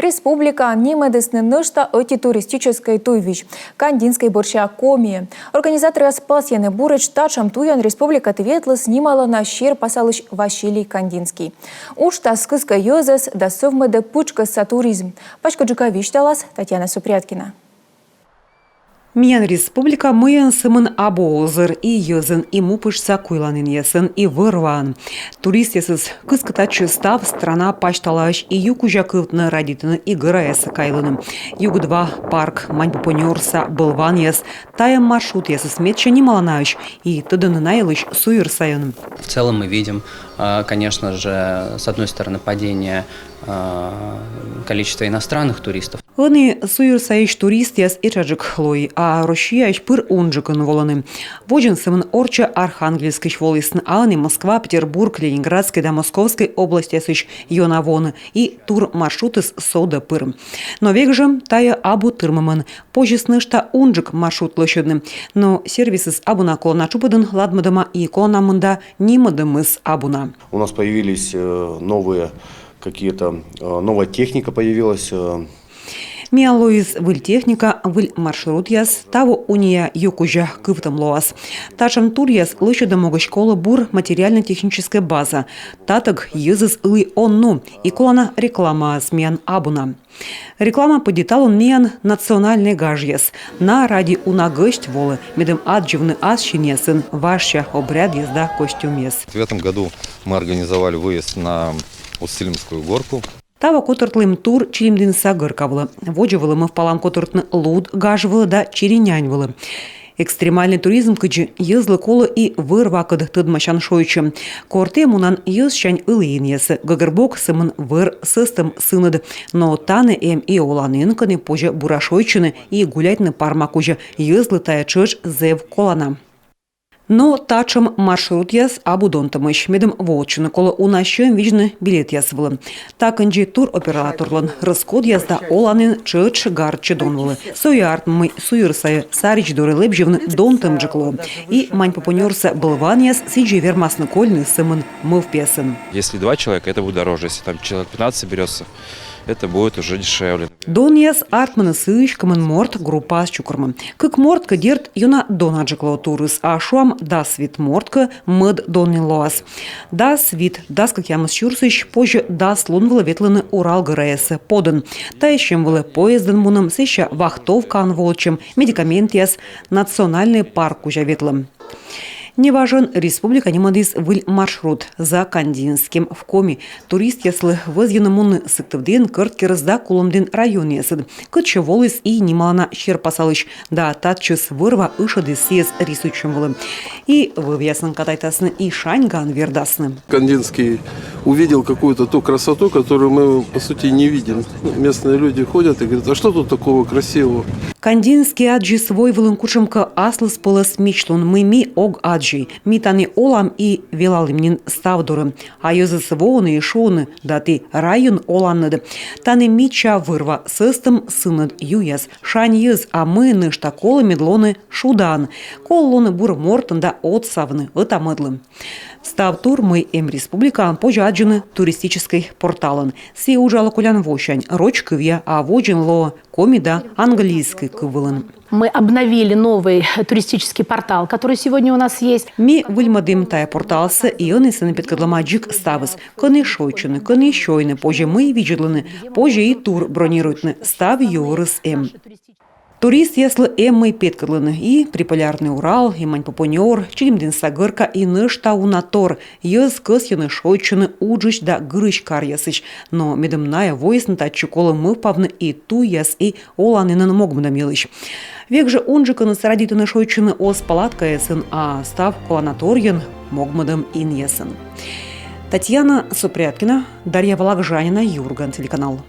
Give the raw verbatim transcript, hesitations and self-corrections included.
Республикаын нимӧдісны нӧшта ӧти туристическӧй туйвизь — Кандинскӧй бӧрся Комиӧ. Организаторъяс пасйӧны: буретш татшӧм туйӧн республикаті ветліс нималана серпасалысь Василий Кандинский. Уджтас кыскӧ йӧзӧс да сӧвмӧдӧ пытшкӧсса туризм. Паськыдджыка висьталас Татьяна Супряткина. Миян республика мыйӧн сӧмын абу озыр: и йӧзӧн, и му пытшса куйланінъясӧн, и вӧр-ваӧн. Туристъясӧс кыскӧ татчӧ став страна пасьталаысь, и ю кузя кывтны радейтӧны, и гӧраясӧ кайлӧны. Югыд ва парк, Маньпупонёрса бӧлванъяс — тайӧ маршрутъясыс медся нималанаысь, и тӧдӧны на йылысь суйӧр сайын. В целом мы видим, а, конечно же, с одной стороны, падение, а, количества иностранных туристов. Ӧні суйӧр сайысь туристъяс этшаджык лои, а Россияысь пыр унджыкӧн волӧны. Водзын сӧмын орчча Архангельскысь волісны, а ӧні Москва, Петербург, Ленинградскӧй да Московскӧй областьясысь ёна воӧны, и турмаршрутыс содӧ пыр. Но век жӧ тайӧ абу тырмымӧн, позис нӧшта унджык маршрут лӧсьӧдны. Но сервисыс абу на колана тшупӧдын ладмӧдӧма, и колана мында нимӧдӧмыс абу на. У нас появились, э, новые какие-то, э, новая техника появилась, э. Миян лоис выль техника, выль маршрутъяс, таво унія ю кузя кывтӧм лоас. Татшӧм туръяс лӧсьӧдӧм могысь колӧ бур материально-техническӧй база. Татӧг йӧзыс ылі он ну, и колана рекламаыс миян абу на. Реклама пыдди талун миян национальнӧй гажъяс. На ради уна гӧсть волӧ, медым аддзывны ас синъясын важся обрядъяс да костюмъяс. В этом году мы организовали выезд на Усть-Цилемскую горку. Таво котӧртлім тур Чилимдінса гӧрка вылӧ. Водзӧ вӧлі мӧвпалам котӧртны Луд гаж вылӧ да Чири-Нянь вылӧ. Экстремальнӧй туризм кыдзи йӧзлы колӧ и вӧр-вакӧд тӧдмасян шойччӧм. Кор тэ мунан йӧзсянь ылі инъясӧ, гӧгӧрбок сӧмын вӧр сӧстӧм сынӧд. Но тані эм и оланін, кӧні позьӧ бура шойччыны и гуляйтны парма кузя. Йӧзлы тайӧ тшӧтш зэв колана. Но татшӧм маршрутъяс абу донтӧмысь, медым воӧдчыны колӧ уна сьӧм видзны билетъяс вылӧ. Та кындзи туроператорлӧн рӧскодъяс да оланін тшӧтш гартчӧ дон вылӧ. Со и артмӧ, мый суйӧр сайӧ саридз дорӧ лэбзьывны донтӧмджык лоӧ. И Маньпупонёрса бӧлванъяс сідзи вермасны кольны сӧмын мӧвпъясӧн. Если два человека, это будет дороже. Если там человек пятнадцать соберётся, это будет уже дешевле. Донъяс артмӧны сыысь, кымын морт группаас чукӧрмӧ. Кык морт кӧ, дерт, ёна донаджык лоӧ турыс, а шуам, дас вит морт кӧ, мӧд дон нин лоас. Дас вит — дас кӧкъямыс сюрсысь позьӧ дас лун вылӧ ветлыны Урал гӧраясӧ подӧн. Тайӧ сьӧм вылӧ поездӧн мунӧм, сэсся вахтовкаӧн воӧдчӧм, медикаментъяс, национальнӧй парк кузя ветлӧм. Неважӧн республика нимӧдіс выль маршрут — «За Кандинским в Коми». Туристъяслы вӧзйӧны мунны Сыктывдін, Кӧрткерӧс да Кулӧмдін районъясӧд. Кытчӧ воліс и нималана серпасалысь, да татчӧс вӧр-ва ышӧдіс сійӧс рисуйтчӧм вылӧ. И вӧвъясӧн катайтасны, и шаньгаӧн вердасны. Кандинский увидел какую-то ту красоту, которую мы, по сути, не видим. Ну, местные люди ходят и говорят: «А что тут такого красивого?» Кандинский аддзис войвылын кутшӧмкӧ аслыспӧлӧс мичлун, мый ми ог аддзӧй. Ми тані олам и велалім нин став дорӧ. А йӧзыс воӧны и шуӧны: «Да ті райын оланныд. Тані мича вӧр-ва, сӧстӧм сынӧд, юяс, шань йӧз, а мыйӧн нӧшта колӧ мед лоны шудаӧн. Колӧ лоны бур мортӧн да отсавны ӧта-мӧдлы». Став тур, мый эм республикаын, позьӧ аддзыны туристическӧй порталын. Сійӧ уджалӧ колян восянь роч кывъя, а водзын лоӧ коми да английскӧй кыв вылын. Мы обновили новый туристический портал, который сегодня у нас есть. Ми выльмӧдім тайӧ порталсӧ, и ӧні сэні петкӧдлӧма дзик ставыс: кӧні шойччыны, кӧні сёйны, позьӧ мый видзӧдлыны, позьӧ и тур бронируйтны, став юӧрыс эм. Туристъяслы эм мый петкӧдлыны: и Приполярный Урал, и Маньпупонёр, Чилимдінса гӧрка, и нӧшта уна тор. Йӧз кӧсйӧны шойччыны уджысь да гырысь каръясысь. Но медым найӧ воисны татчӧ, колӧ мӧвпавны и туйяс, и оланінӧн могмӧдӧм йылысь. Век жӧ унджыкӧныс радейтӧны шойччыны оз палаткаясӧн, а став коланаторйӧн, могмӧдӧм инъясӧн. Татьяна Супряткина, Дарья Вологжанина, «Юрган» телеканал.